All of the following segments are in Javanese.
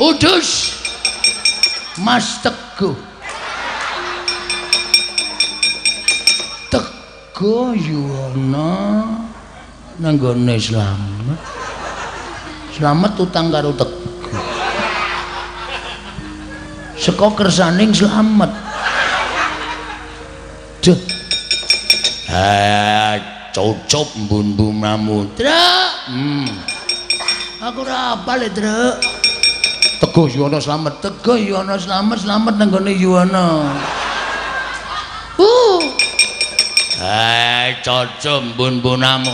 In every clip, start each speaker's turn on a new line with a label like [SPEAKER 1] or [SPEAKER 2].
[SPEAKER 1] Udus. Mas Teguh. Teguh Yuwana nang gone Slamet. Slamet utang karo Teguh. Saka kersaning Slamet. Duh. Cocop mbun-mbunamu, Truk. Aku ora apal, Truk. Teguh Yuwana Slamet, Teguh Yuwana Slamet, Slamet nang gone Yuwana. Cocop mbun-mbunamu.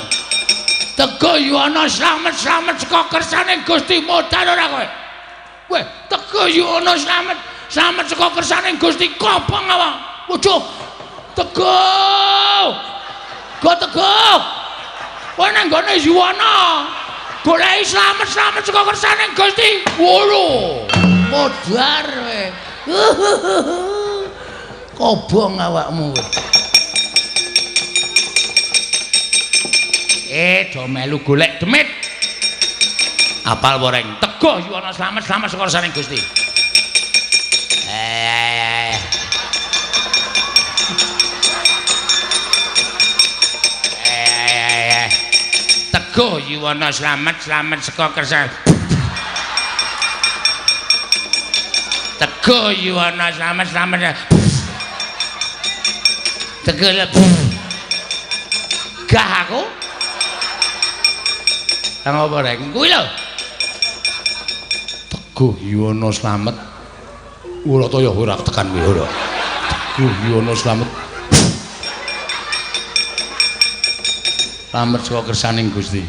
[SPEAKER 1] Teguh Yuwana Slamet, Slamet saka kersane Gusti modal ora kowe. Weh, Teguh Yuwana Slamet, Slamet saka kersane Gusti kobong awak. Waduh. Teguh. Go Teguh. Kowe nang gone Yuwana. Goleki Slamet, Slamet saka kersane Gusti. Wolo. Modar kowe. Kobong awakmu kowe. Do melu golek demit. Apal woreng. Teguh Yuwana Slamet, Slamet saka kersane Gusti. Teguh Yuwana Slamet, Slamet saka kersane. Teguh Yuwana Slamet, Slamet. Teguh gah aku. Lah ngopo reng? Kuwi lho. Teguh Yuwana Slamet. Ora ta ya ora tekan kuwi ora. Teguh Yuwana Slamet. Slamet saka kersaning Gusti.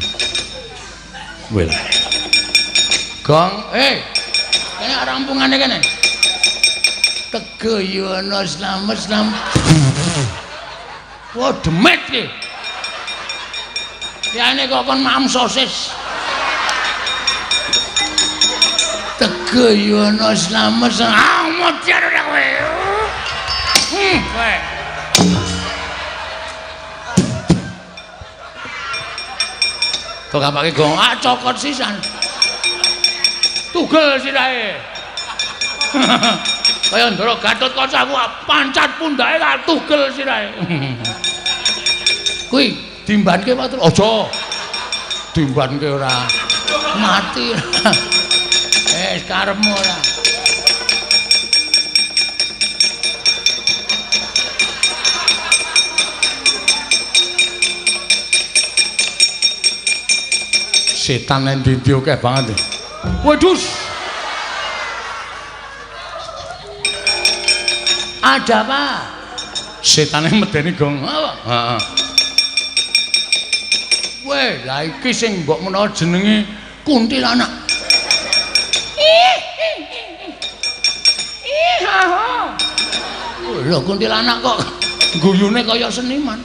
[SPEAKER 1] Wel. Gong, kene rampungane kene. Teguh Yuwana Slamet, Slamet. Wah, demit iki. Liyane kok kon mam sosis. Teguh Yuwana Slamet, ah modar ora kowe. Kowe. Kok kapake gong, ah cokot sisan. Tugel sirahe. Kaya Ndara Gatotkaca aku pancat pundake tak tugel sirahe. Kuwi dimbanke Pak Tru. Aja. Dimbanke ora. Mati. Karepmu ora. Setan endi-endi akeh banget. Waduh. Ada apa? Setane medeni gong. Apa? Heeh. Weh, lah iki sing mbok menawa jenenge kuntilanak. Ih. Ih, ha. Lho kuntilanak kok guyune kaya seniman.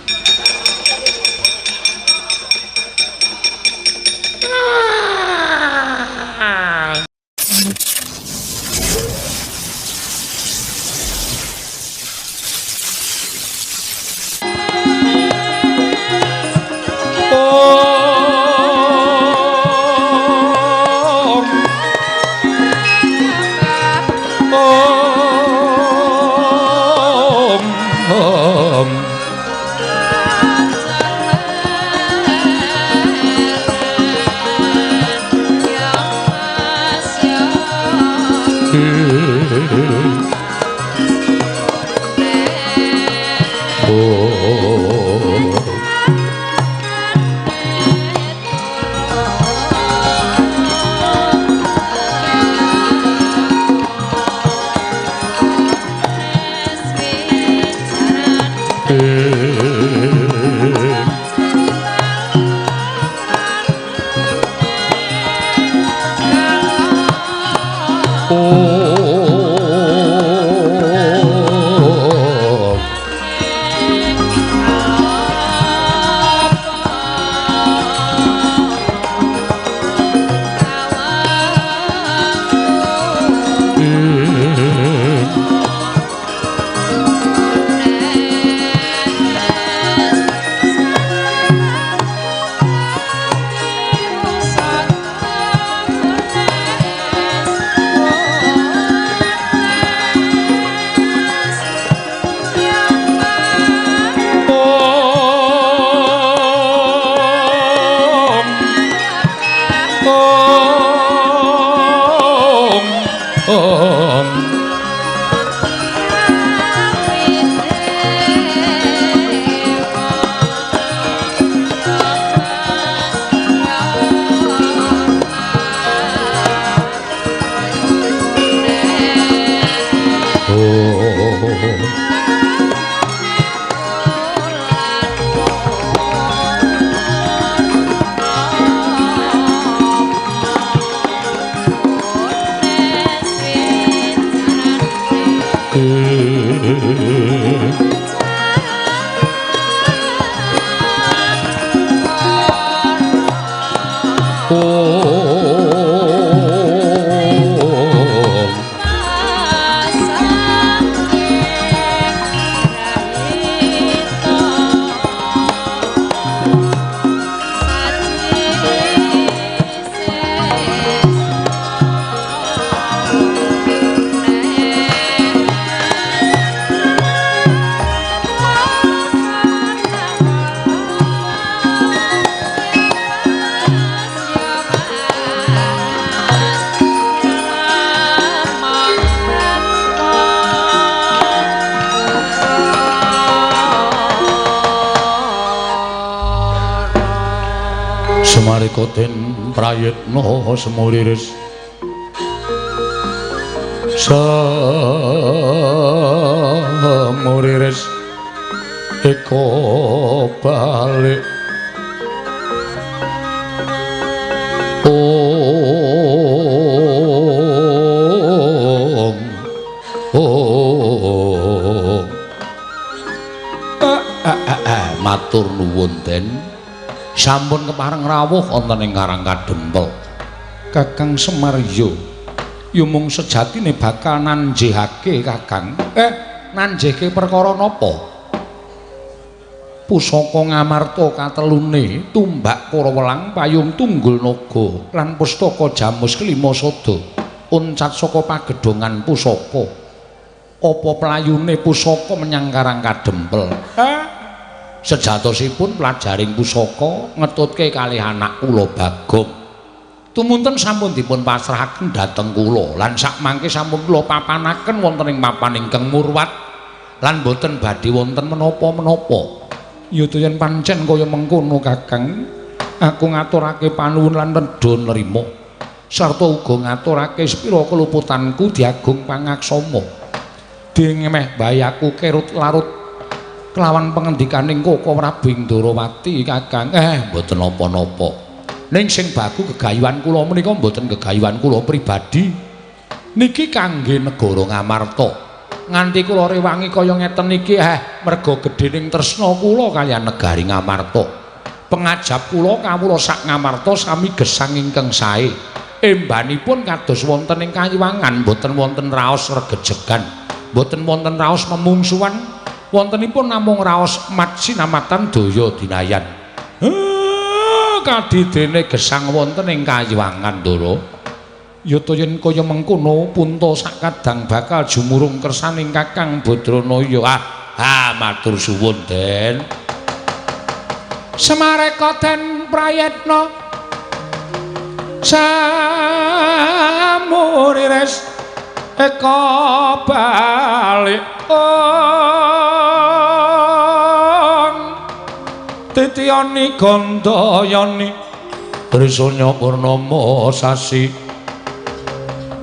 [SPEAKER 1] Sumarika den prayitna semuriris semuriris eka balik om om matur nuwun den. Sampun kepareng rawuh wonten ing Karang Kadempel. Kakang Semar yo mung sejatine bakal nanjihake Kakang. Nanjihke perkara napa? Pusaka Ngamarta katelune, tumbak Kurawelang, payung tunggul naga lan pustaka Jamus kelima sada uncat saka pagedhongan pusaka. Apa playune pusaka menyang Karang Kadempel? Sejatosipun pelajaring pusaka ngetutke kalih anak kula Bagong. Tumunten sampun dipun pasrahaken dhateng kula lan sakmangke sampun kula papanaken wonten ing papan ingkang murwat lan boten badhe wonten menapa-menapa. Ya yen pancen kaya mengkono Kakang, aku ngaturake panuwun lan nedha nrima sarta uga ngaturake sepira keluputanku diagung pangaksama. Dene meh bayaku kerut larut kelawan pengendikaning Koko Prabu Ndorowati Kakang. Mboten napa-napa. Ning sing baku gegayuhan kula menika mboten gegayuhan kula pribadi. Niki kangge negara Ngamarta. Nganti kula rewangi kaya ngeten iki merga gedhening tresna kula kaliyan negari Ngamarta. Pengajap kula kawula sak Ngamarta sami gesang ingkang sae. Embanipun kados wonten ing kayiwangan, mboten wonten raos regejegan, mboten wonten raos memungsuhan. Wontenipun namung raos mat sinamatan daya dinayan. Kadidene gesang wonten ing kayiwangan Ndara. Ya ta yen kaya mengkono punta sakadang bakal jumurung kersaning Kakang Badranaya. Matur suwun Den. Semareka den prayitna samuriris eka balik titiyani gandayani trisanya purnama sasi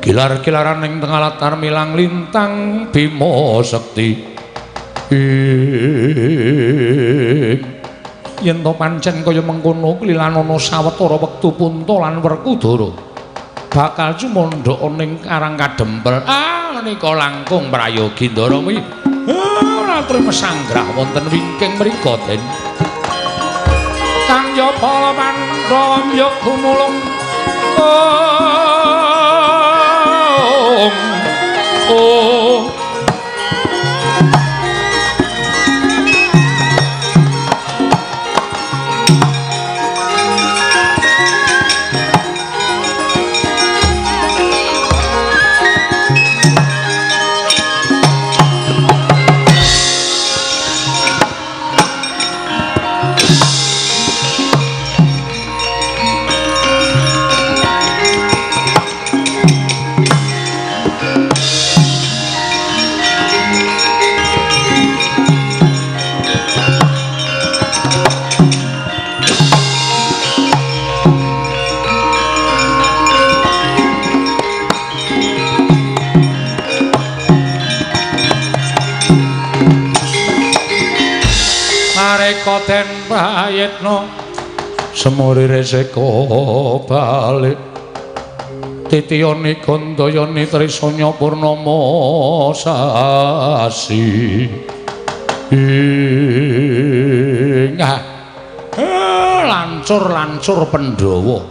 [SPEAKER 1] gilar-gilaran ing tengah latar milang lintang bima sekti. Yen to pancen kaya mengkono klilanana sawetara wektu Punta lan Werkudara bakal cumandha ning Karang Kadempel. Menika langkung prayogi Ndara kuwi. Ora trima sanggrah wonten wingking mriku Den. Kang ya para Pandhawa ya gumulung. Oh. Nalika den prayitna semuri reseka balik titiyani gandayani trisanya purnama sasi. Lancur-lancur Pandhawa.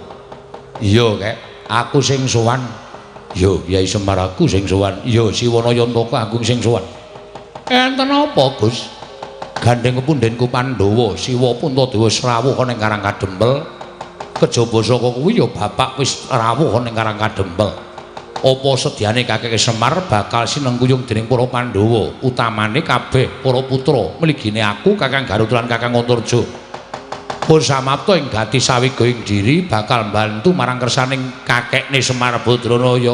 [SPEAKER 1] Iya, Kek, aku sing sowan. Ya, Kyai Semar aku sing sowan. Ya, Siwana Yantaka aku sing sowan. Enten apa, Gus? Gandeng pundhenku Pandhawa, Siwa Puntadewa wis rawuh ana ing Karang Kadempel. Kejaba saka kuwi ya bapak wis rawuh ana ing Karang Kadempel. Apa sedyane Kakek Semar bakal sinengkuyung dening para Pandhawa, utamane kabeh para putra mligine aku, Kakang Garut lan Kakang Antarja. Pun samapta ing gati sawiga ing diri bakal mbantu marang kersaning kakekne Semar Badranaya.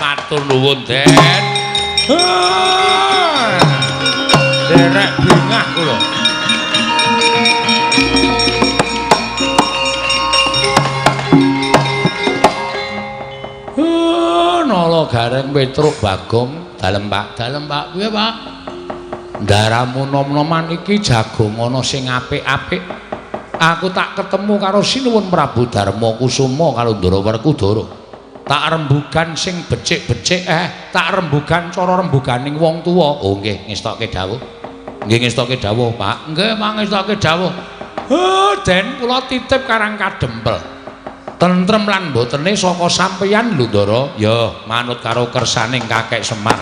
[SPEAKER 1] Matur nuwun, Den. Derek bingah kula. Nala Gareng Petruk Bagong, dalem Pak, dalem Pak, piye Pak? Ndaramu nom-noman iki jago ngono sing apik-apik. Aku tak ketemu karo Sinuwun Prabu Darma Kusuma karo Ndara Werkudara. Tak rembugan sing becik-becik, tak rembugan cara rembuganing wong tuwa. Oh nggih, ngestokke dawuh. Nggih ngestokke dawuh, Pak. Nggih, mangestokke dawuh. Den kula titip Karang Kadempel. Tentrem lan mbotene saka sampeyan lho, Ndara. Ya, manut karo kersaning Kakek Semar.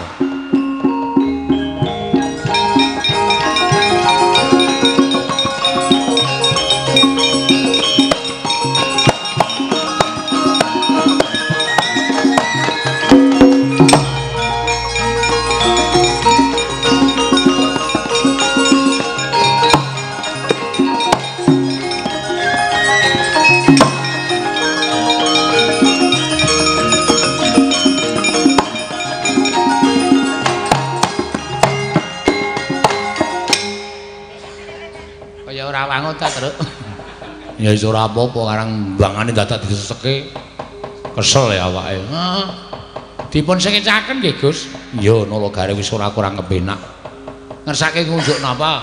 [SPEAKER 1] Ya wis ora apa-apa karang mbangane dadak diseseke kesel ya awake. Heeh. Dipun sekecaken nggih, Gus. Iya, nala gare wis ora kurang kepenak. Ngersake ngunjuk napa?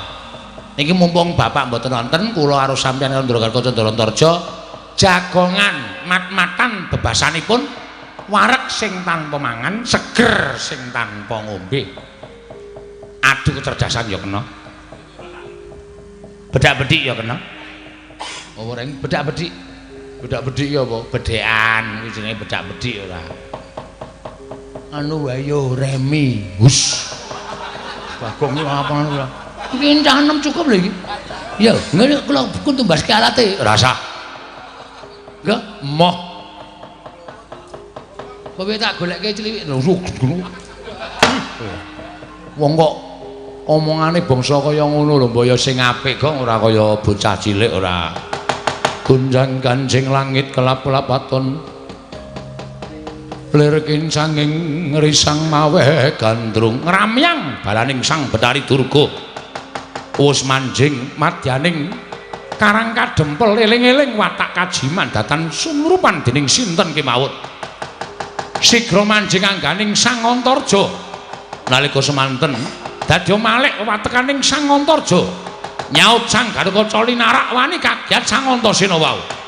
[SPEAKER 1] Niki mumpung bapak mboten wonten, kula karo sampeyan karo Ndara Garkaca Ndara Antarja jagongan mat-matan bebasanipun wareg sing tanpa mangan, seger sing tanpa ngombe. Adu kecerdasan ya kena. Bedak-bedik ya kena. Apa reng bedak-bedik? Bedak-bedik ya apa? Bedekan kuwi jenenge bedak-bedik ora. Anu wae yo remi. Hus. Bagong iki apa ngono ora. Iki cah enem cukup lho iki. Ya, ngene kula kun tumbaske alate. Ora usah. Enggak, moh. Kowe tak golekke cliwik lho. Wong kok omongane bangsa kaya ngono lho, mbaya sing apik kok ora kaya bocah cilik ora. Gunjang ganjing langit kelap-kelap waton lir kincanging risang maweh gandrung ngramyang balaning Sang Betari Durga wis manjing madyaning Karang Kadempel eling-eling watak kajiman datan sumrupan dening sinten kemawon sigra manjing angganing Sang Antarja nalika semanten dadi malik watekaning Sang Antarja nyaut Sang Gathotkaca linarak wani kagiat Sang Antasena wau.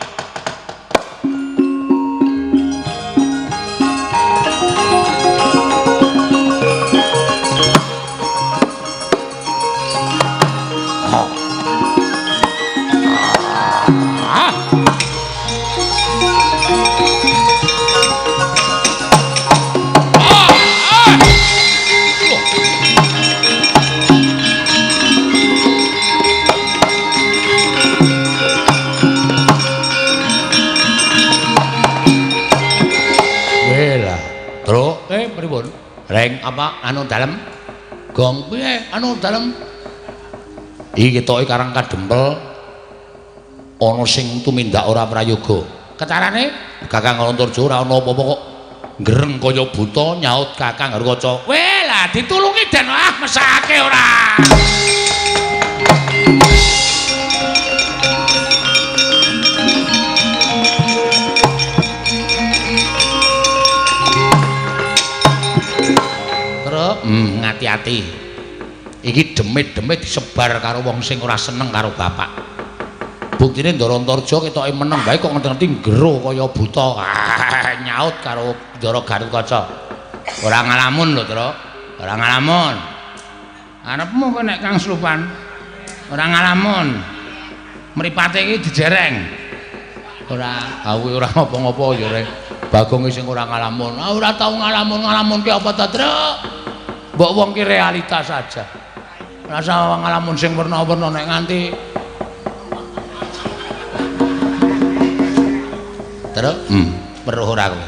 [SPEAKER 1] Reng apa anu dalem gong piye anu dalem iki ketoke Karang Kadempel ana sing tumindak ora prayoga kecarane Kakang Antarja ora ana apa-apa kok ngreng kaya buta nyaut Kakang Garukaca weh lah ditulungi den ah mesake ora. Ngati-ati. Iki demit-demit disebar karo wong sing ora seneng karo bapak. Buktine Ndara Antarja ketoke meneng wae kok ngerti-ngerti ngero kaya buta. Nyaut karo Ndara Gatotkaca. Ora ngalamun lho, Tru. Ora ngalamun. Arepmu kowe nek Kang Slupan. Ora ngalamun. Mripate iki dijereng. Ora, aku ora ngopo-ngopo ya rek. Bagong sing ora ngalamun. Ah ora tau ngalamun-ngalamun ki apa ta, Tru? Mbok wong ki realita saja. Rasa ngalamun sing werna-werna nek nganti Tru, weruh ora kowe?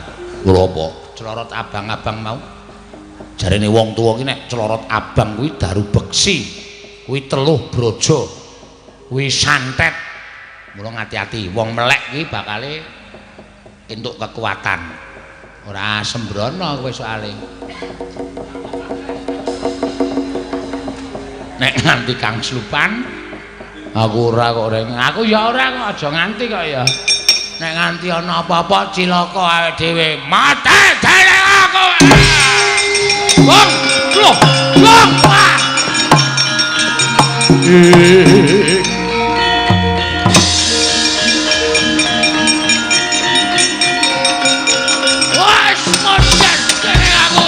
[SPEAKER 1] Weruh apa? Celorot abang-abang mau. Jarene wong tuwa ki nek celorot abang kuwi daru beksi, kuwi teluh brojo, kuwi santet. Mula ngati-ati, wong melek kuwi bakale entuk kekuatan. Ora sembrono kowe soalé. Nek nganti Kang Slupan, aku ora kok reng. Aku ya ora kok, aja nganti kok ya. Nek nganti ana apa-apa cilaka awake dhewe. Mate dhewe aku. Wong, lho, wong. Wes modar dhewe aku.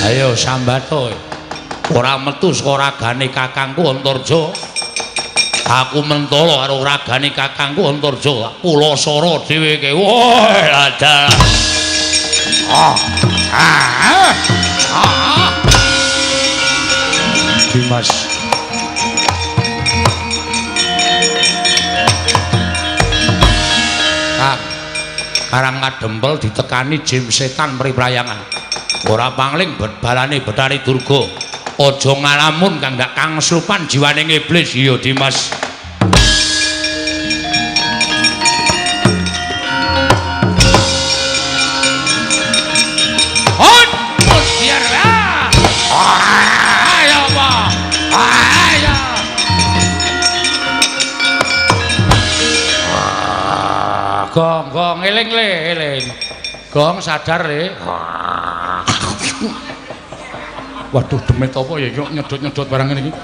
[SPEAKER 1] Ayo sambato. Ora metu saka ragane kakangku Antarja. Aku mentolo karo ragane kakangku Antarja. Pulasara dhewe ke. Woi, ada. Ah. Ah. Ah. Dimas. Kang Karang Kadempel ditekani jim setan mri prayangan. Ora pangling balane Bathari Durga. Aja ngalamun kang ndak Kang Slupan jiwane iblis. Iya Dimas. Hot biar ayo apa? Ayo. Gong gong eling le eling. Gong sadar le. Waduh demit apa ya iki nyedot-nyedot barang ngene iki.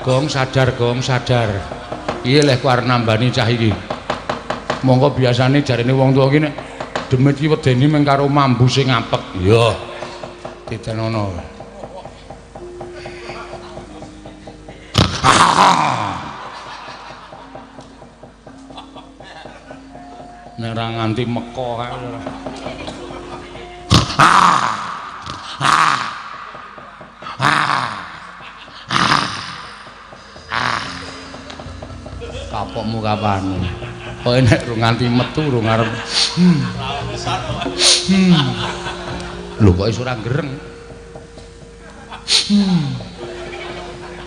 [SPEAKER 1] Gong sadar, gong sadar. Piye leh ku arep nambani cah iki. Monggo biasane jarene wong tuwa iki nek demit iki wedeni mung karo mambu sing apek. Iya. Titenono. Nek ora nganti meko kae ora. Kapokmu kapan? Kowe nek rung nganti metu rung arep. Lho kok iso ora gereng?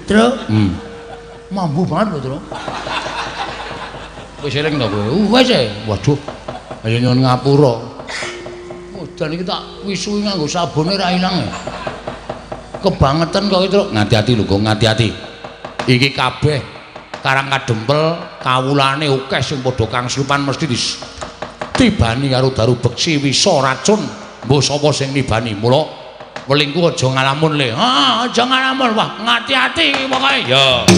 [SPEAKER 1] Tru. Mambu banget lho, Tru. Wis eling to kowe? Wis e. Waduh. Ayo nyuwun ngapura. Udan iki tak wisuhi nganggo sabune ra ilang. Kebangetan kok iki, Tru. Ngati-ati lho, Gong, ngati-ati. Iki kabeh Karang Kadempel kawulane akeh sing padha Kang Slupan mesti ditibani karo daru beksi wisa racun. Mbuh sapa sing nibani? Mula welingku aja ngalamun le. Ha, aja ngalamun. Wah, ngati-ati pokoke. Ya.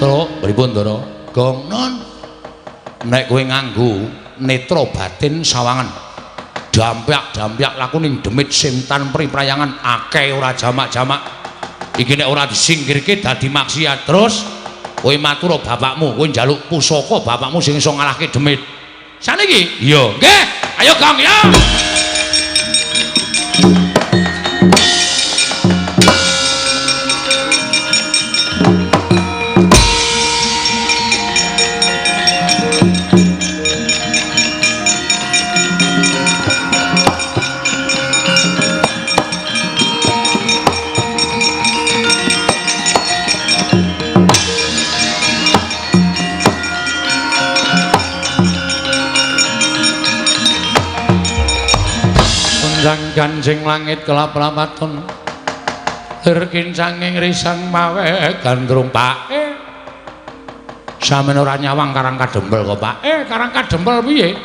[SPEAKER 1] Truk, pripun, Ndara? Gong, non. Nek kowe nganggo netra batin sawangan. Dampyak-dampyak laku ning demit sintan pri prayangan akeh ora jamak-jamak. Iki nek ora disingkirke dadi maksiat. Terus Kowe matur bapakmu, kowe njaluk pusaka bapakmu sing iso ngalahke demit. Saniki? Iya. Nggih. Ayo Gong ya. Ganjing langit kelap-lapaton lir kincanging risang mawe gandrung Pak. Sampeyan ora nyawang Karang Kadempel kok Pak. Karang Kadempel piye?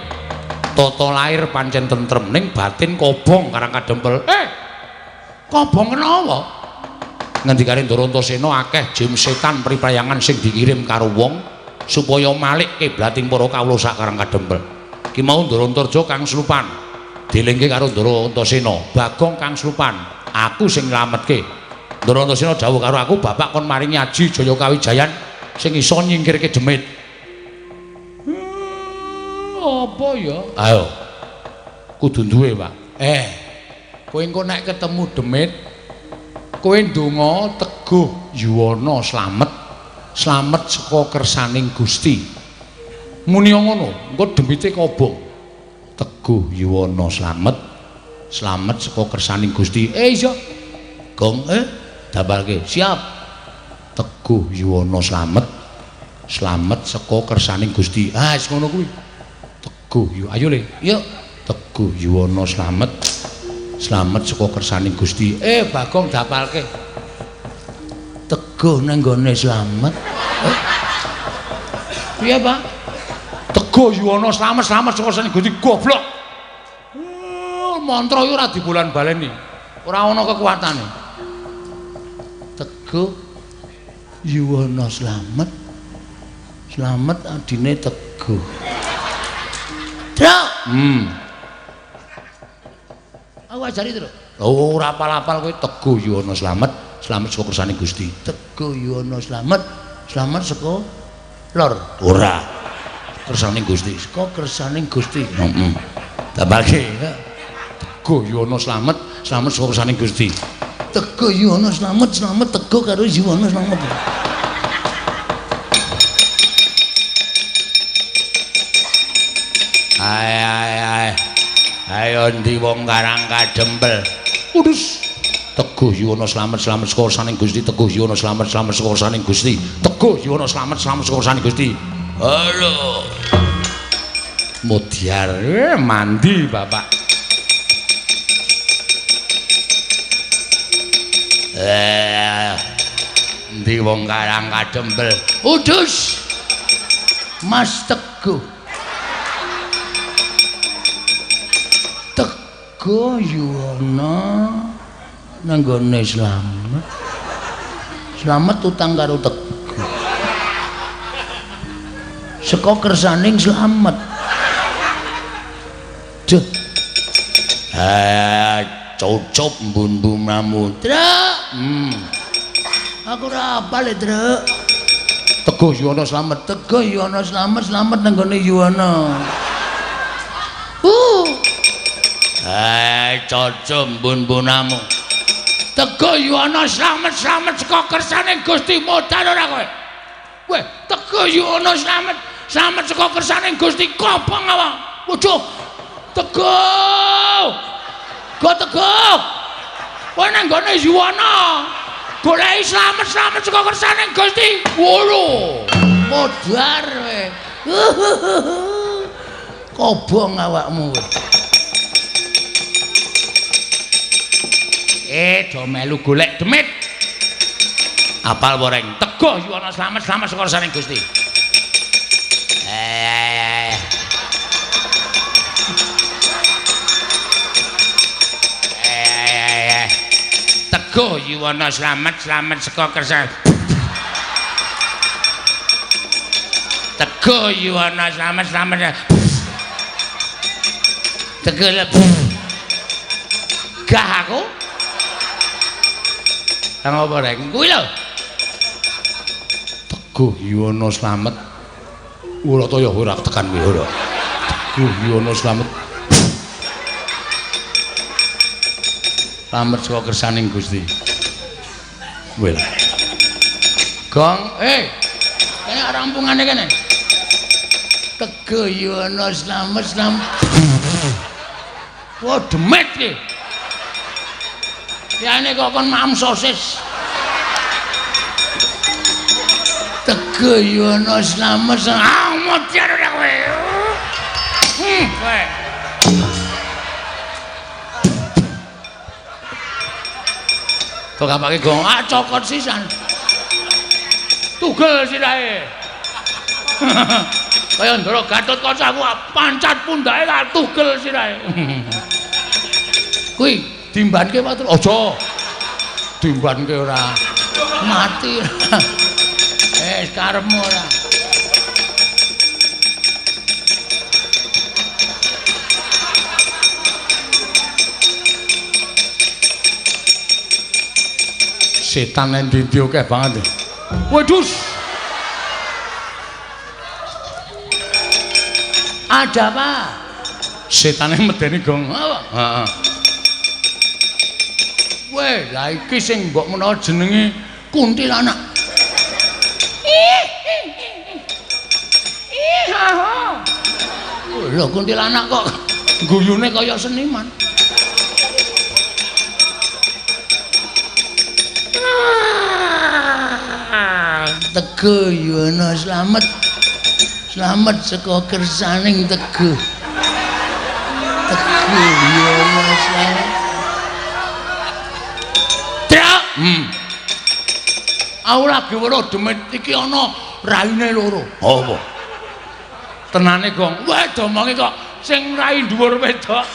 [SPEAKER 1] Tata lahir pancen tentrem ning batin kobong Karang Kadempel. Kobong kenawa? Ngendikane Ndara Antasena akeh jim setan priprayangan sing dikirim karo wong supaya malik kiblating para kawula sak Karang Kadempel. Ki mau Ndara Antarja kang slupan. Dilingke karo Ndara Antasena, Bagong kang slupan, aku sing nylametke. Ndara Antasena dawuh karo aku, bapak kon maringi aji Jaya Kawijayan sing iso nyingkirke demit. Apa ya? Ayo. Kudu duwe, Pak. Kowe engko nek ketemu demit, kowe ndonga teguh yuwana slamet, slamet saka kersaning Gusti. Muni ngono, engko demite kobong. Teguh yuwana slamet, slamet saka kersaning Gusti. Iya. Gong dabalke. Siap. Teguh yuwana slamet, slamet saka kersaning Gusti. Ah, wis ngono kuwi. Teguh yu ayo le. Yuk. Teguh yuwana slamet, slamet saka kersaning Gusti. Bagong dapalke. Teguh nang nggone slamet. Piye, Pak? Teguh yuwana slamet, slamet saka kersaning Gusti. Goblok. Mantra iki ora dibolan-baleni. Ora ana kekuatane. Teguh yuwana slamet, slamet adine teguh. Truk. Aku ajari truk. Oh, ora apal-apal kowe. Teguh yuwana slamet, slamet saka kersaning Gusti. Teguh yuwana slamet, slamet saka lor. Ora. Kersaning Gusti. Saka kersaning Gusti. Heeh. Tambahke. Teguh yuwana slamet, slamet saka kersaning Gusti. Teguh yuwana slamet, slamet teguh karo yuwana slamet. Ae ae ae. Ayo ndi wong Karang Kadempel. Kudus. Teguh yuwana slamet, slamet saka kersaning Gusti. Teguh yuwana slamet, slamet saka kersaning Gusti. Teguh yuwana slamet, slamet saka kersaning Gusti. Halo. Mudyar mandi bapak. Ndi wong Karang Kadempel. Udus. Mas Teguh. Teguh yuwana nang nggone slamet. Slamet utang karo Teguh. Saka kersaning slamet. Duh. Cocop mbun-mbunamu. Truk. Aku ora apal, Truk. Teguh yuwana slamet, teguh yuwana slamet, slamet nang nggone yuwana. Cocop mbun-mbunamu. Teguh yuwana slamet, slamet saka kersaning Gusti. Modal ora kowe? Weh, teguh yuwana slamet, slamet saka kersaning Gusti. Kobong awak. Waduh. Teguh. Go teguh. Kowe nang nggone yuwana. Goleki slamet, slamet saka kersaning Gusti. Wolo. Modar kowe. Kobong awakmu kowe. Do melu golek demit. Apal woreng. Teguh yuwana slamet, slamet saka kersaning Gusti. Teguh yuwana slamet, slamet saka kersaning. Teguh yuwana slamet, slamet. Teguh. Gah aku. Nang apa reng? Kuwi lho. Teguh Yuwana slamet. Ora ta ya ora tekan kowe ora. Teguh Yuwana slamet. Slamet saka kersaning Gusti. Wel. Gong, kene rampungane kene. Teguh Yuwana slamet slamet. Wah, demit iki. Liyane kok kon mam sosis. Teguh Yuwana slamet. Ah, modar ora kowe. Kowe. Kok kapake gong, ah cokot sisan. Tugel sirahe. Kaya Ndara Gatotkaca aku pancat pundake tak tugel sirahe. Kuwi dimbanke Pak Tru. Aja. Dimbanke ora. Mati. Karepmu ora. Setan nang ndi-ndi akeh banget. Waduh. Ada apa? Setane medeni gong. Apa? Heeh. Weh, lah iki sing mbok menawa jenenge kuntilanak. Ih. Ih, ha. Lho kuntilanak kok guyune kaya seniman. Teguh Yuwana slamet. Slamet saka kersaning Teguh. Teguh Yuwana slamet. Trak. Aku lagi weruh demit iki ana raine loro. Apa? Tenane gong. Wah, domonge kok sing rai dhuwur wedok.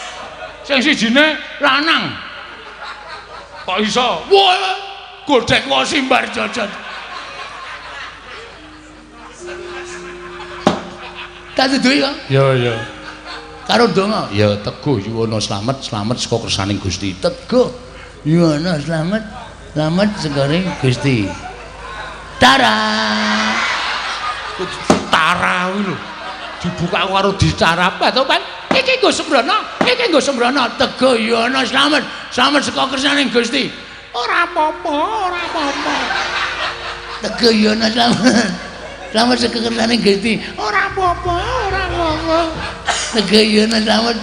[SPEAKER 1] Sing sijine lanang. Kok iso? Wah, godhek wae simbar jojot. Tak duduhi kok. Ya, ya. Karo ndonga. Ya Teguh Yuwana slamet, slamet saka kersaning Gusti. Teguh Yuwana slamet, slamet saka Gusti. Tara. Tara kuwi lho. Dibuka karo dicarap to, Pan. Iki nggo sembrono, iki nggo sembrono. Teguh Yuwana slamet, slamet saka kersaning Gusti. Ora apa-apa, ora apa-apa. Teguh Yuwana slamet. Slamet saka kersaning Gusti. Ora apa-apa, ora apa-apa. Teguh Yuwana slamet.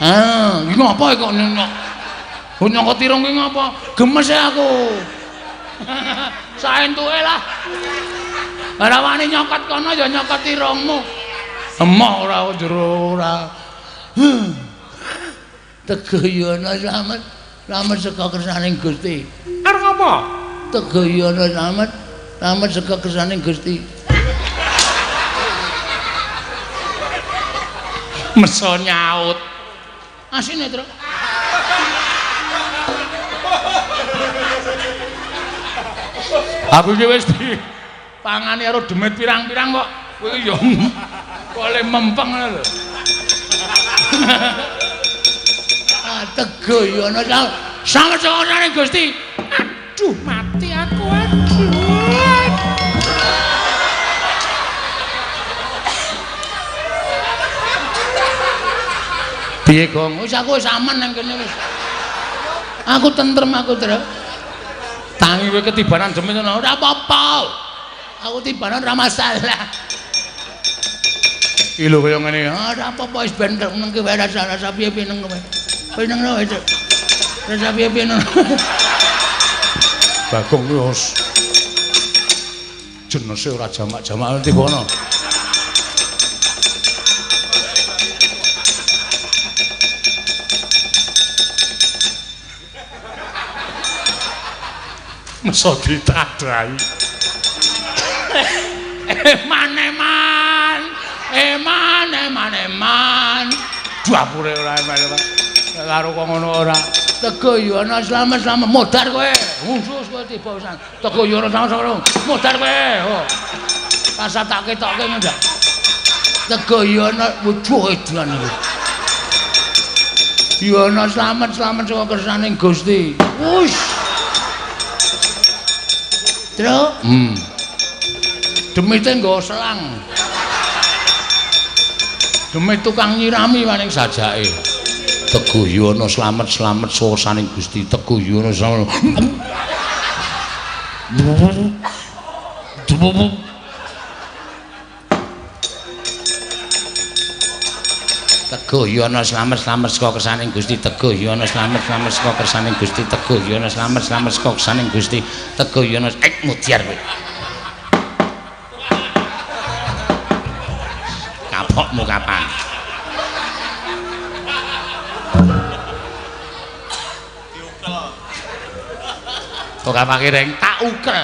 [SPEAKER 1] Ah, iki ngopo kok nyok? Nyokot irung ki ngopo? Gemes aku. Saentuke lah. Ora wani nyokot kono ya nyokot irungmu. Emoh ora jero ora. Teguh Yuwana slamet, slamet saka kersaning Gusti.
[SPEAKER 2] Arep ngopo?
[SPEAKER 1] Teguh Yuwana slamet, slamet saka kersaning Gusti. Meso nyaut. Asine, Tru. Aku iki wis dipangani karo demit pirang-pirang kok. Kowe iki ya kok le mempeng ngono lho. Ah, Teguh Yuwana slamet saka kersaning Gusti.
[SPEAKER 2] Aduh, mati aku aduh.
[SPEAKER 1] Piye, Gong? Wis aku wis aman nang kene wis. Aku tentrem aku, Tru. Tangi kowe ketibanan demit ngono ora apa-apa. Aku tibanan ora masalah. Iki lho kaya ngene, ora apa-apa wis ben nang kowe rasa-rasa piye-piye nang kowe. Kowe nang kowe. Rasa piye-piye nang. Bagong kuwi wis jenese ora jamak-jamak tiba ana. Meso ditadrai. Eman eman. Eman eman eman. Dapure ora eman. Karo kok ngono ora. Teguh Yuwana slamet slamet modar kowe. Khusus kowe tiba pisan. Teguh Yuwana slamet slamet modar kowe. Oh. Rasa tak ketokke ngono. Teguh Yuwana wujuh edan iki. Yuwana slamet slamet saka kersaning Gusti. Wush. Tru. Demite nggo selang. Demit tukang nyirami maning sajake. Teguh Yuwana slamet-slamet saning Gusti Teguh Yuwana slamet. Teguh Yuwana slamet-slamet saka kersaning Gusti Teguh Yuwana slamet-slamet saka kersaning Gusti Teguh Yuwana slamet-slamet saka kersaning Gusti Teguh Yuwana mudyar kowe. Kapokmu kapan?
[SPEAKER 3] Diukel.
[SPEAKER 1] Kok kapake reng tak ukel.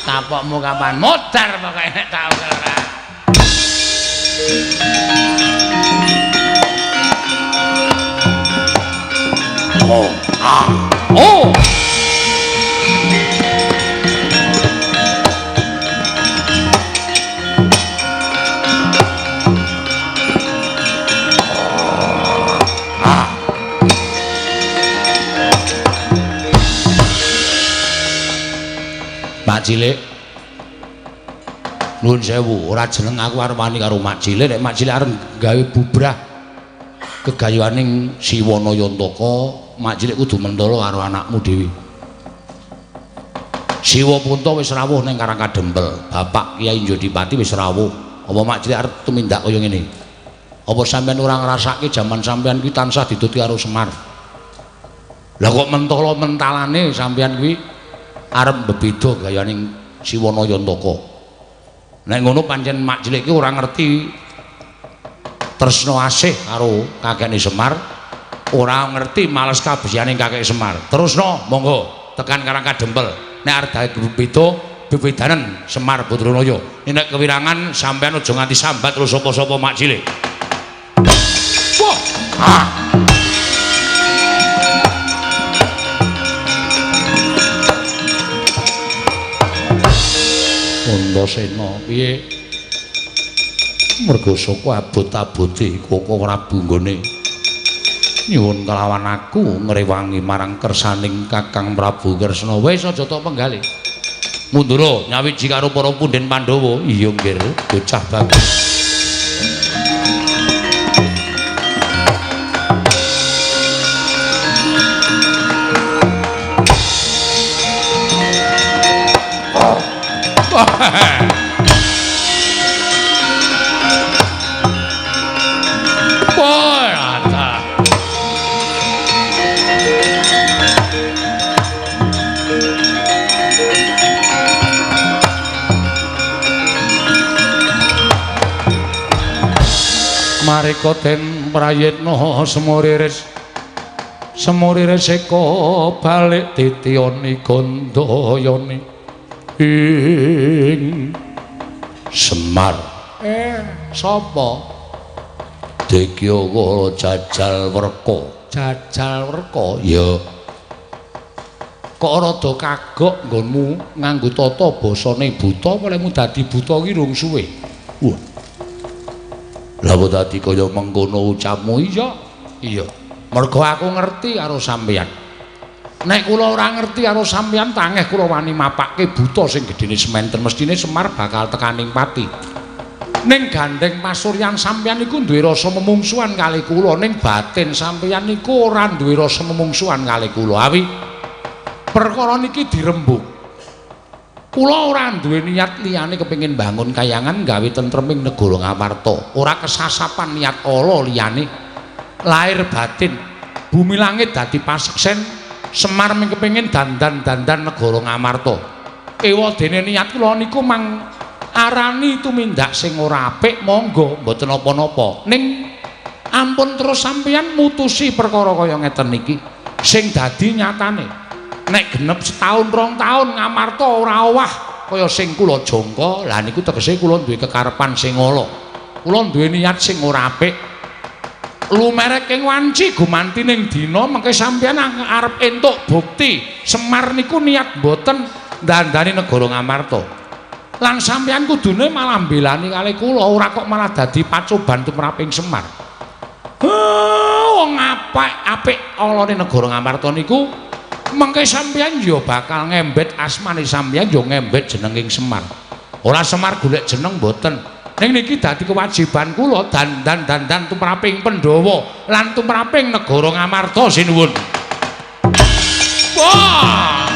[SPEAKER 1] Kapokmu kapan? Modar pokoke nek tak ukel ora. Oh, ah, oh. Ah. Mak Cilik, nuwun sewu, ora jeneng aku arep wani karo Mak Cilik, nek Mak Cilik arep gawe bubrah gegayuhaning Siwana Yantaka, Mak Cilik kudu mentolo karo anakmu dhewe. Siwa Punta wis rawuh ning Karang Kadempel, Bapak Kyai Jodipati wis rawuh. Apa Mak Cilik arep tumindak kaya ngene? Apa sampean ora ngrasake jaman sampean kuwi tansah dituti karo Semar? Lah kok mentolo mentalane sampean kuwi arep mbebeda gayaning Siwana Yantaka. Nek ngono pancen Mak Cilik ki ora ngerti tresna asih karo kakekne Semar, ora ngerti males kabesiyane kakek Semar. Terusno monggo tekan Karang Kadempel. Nek arep dadi beda, bebedanen Semar Badranaya. Nek kewirangan sampean aja nganti sambat terus sapa-sapa Mak Cilik. Wah. Ah. Antasena piye? Merga saka abot-abote Koko Prabu nggone nyuwun kelawan aku ngrewangi marang kersaning Kakang Prabu Kresna. Wis aja tok penggalih. Mundura nyawiji karo para punden Pandhawa. Iya nggir, bocah bagus. Marika den prayitna semuriris semuriris eka balik titiyani gandayani ing Semar. Sapa? Degya Kala Jajal Werka. Jajal Werka? Ya. Kok rada kagok nggonmu nganggo tata basane buta, apa lemu dadi buta ki rung suwe? Wah. Lah kok dadi kaya mengkono ucapmu? Iya. Iya. Mergo aku ngerti karo sampeyan. Nek kula ora ngerti karo sampeyan, tangeh kula wani mapake buta sing gedene sementen, mestine Semar bakal tekaning pati. Ning gandeng pasuryan sampeyan niku duwe rasa memungsuhan kali kula, ning batin sampeyan niku ora duwe rasa memungsuhan kali kula. Awi perkara niki dirembug. Kula ora duwe niat liyane kepengin bangun kayangan gawe tentreming negara Ngamarta. Ora kesasapan niat ala liyane. Lahir batin, bumi langit dadi paseksen. Semar mung kepengin dandan-dandan negara Ngamarta. Ewa dene niat kula niku mang arani tumindak sing ora apik monggo mboten napa-napa. Ning ampun terus sampeyan mutusi perkara kaya ngeten niki. Sing dadi nyatane nek genep setahun rong taun Ngamarta ora owah kaya sing kula jangka, lah niku tegese kula duwe kekarepan sing ala. Kula duwe niat sing ora apik. Lumerek ing wanci gumanti ning dina mengke sampeyan arep entuk bukti Semar niku niat mboten ndandani negara Ngamarta. Lan sampeyan kudune malah mbelani kali kula, ora kok malah dadi pacoban tumraping Semar. Wong apik-apik alane negara Ngamarta niku mengke sampeyan ya bakal ngembet asmane sampeyan ya ngembet jenenging Semar. Ora Semar golek jeneng mboten. Ning niki dadi kewajiban kula dandan-dandan tumraping Pandhawa lan tumraping negara Ngamarta sinuwun. Wah!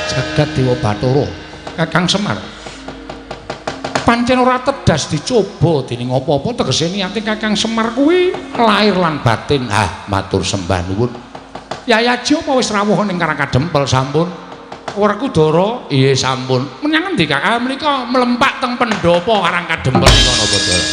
[SPEAKER 1] Jagat Dewa Bathara Kakang Semar pancen ora tedas dicoba dening apa-apa tegese niate Kakang Semar kuwi lahir lan batin. Ah, matur sembah nuwun. Yayaji apa wis rawuh ning Karang Kadempel sampun? Werkudara iya sampun. Menyang endi Kakang? Menika mlempak teng pendhapa Karang Kadempel nika napa Ndara?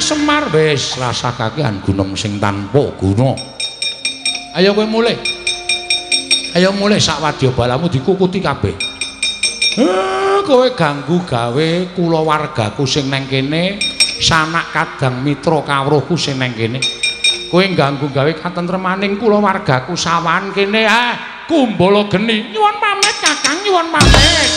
[SPEAKER 1] Semar wis rasa kakehan gunem sing tanpa guna. Ayo kowe mulih. Ayo mulih sak wadya balamu dikukuti kabeh. Kowe ganggu gawe kulawargaku sing nang kene, sanak kadang mitra kawruhku sing nang kene. Kowe ganggu gawe katentremaning kulawargaku sawan kene. Ah, kumbala geni. Nyuwun pamit Kakang, nyuwun pamit.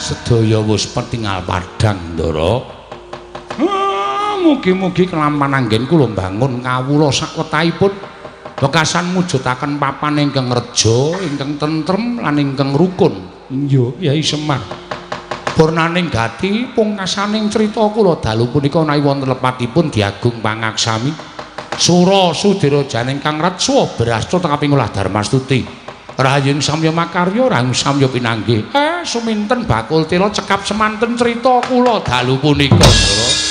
[SPEAKER 1] Sedaya wis petingal padhang Ndara. Mugi-mugi kelampan anggen kula mbangun kawula sakwetahipun wekasan mujudaken papan ingkang reja, ingkang tentrem lan ingkang rukun. Iya, Kyai Semar. Purnaning gati pungkasaning crita kula dalu punika menawi wonten lepatipun diagung pangaksami. Sura sudira janing kang retsa brasta kaping olah Darmastuti. Rahayung samya makarya, rahayung samya pinanggih. Suminten bakul tela cekap semanten crita kula dalu punika, Ndara.